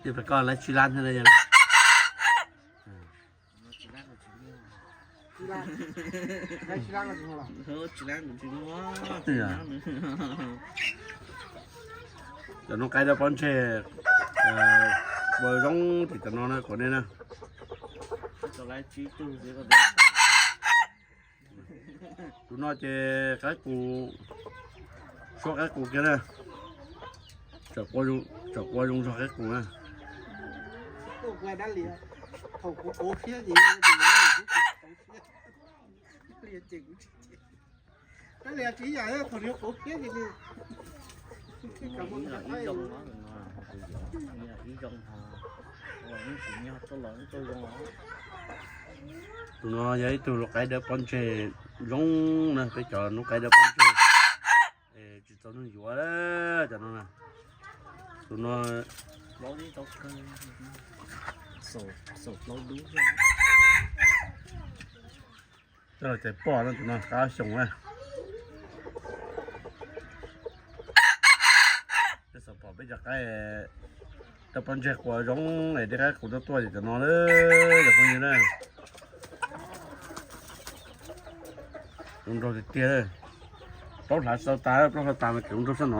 Peb koj lab tsib lab thiab yog. Cov noob qaib dawb pob ntseg ua zoo tim cov no na kom nej na. Tus no ces qaib qus, suab qaib qus kiag na. Tsam qua zoo zog qaib qus na. Tus no yog ib tug lau qaib dawb pob ntseg zoo na, peb cov noob qaib dawb pob ntseg tsis txaus neeg yuav cov no na. Tus no coj los cais poj no, tus no qab xyoo na. Peb xav pom peb cov qaib dawb pob ntseg qua zoo es tej qaib qus tuaj tuaj ces cov no lawm cov phooj ywg na. Zoo nraug tiag tiag. Plaub hlav tsis tau tas, plaub hlav tas mas tseem zoo nraug sab no.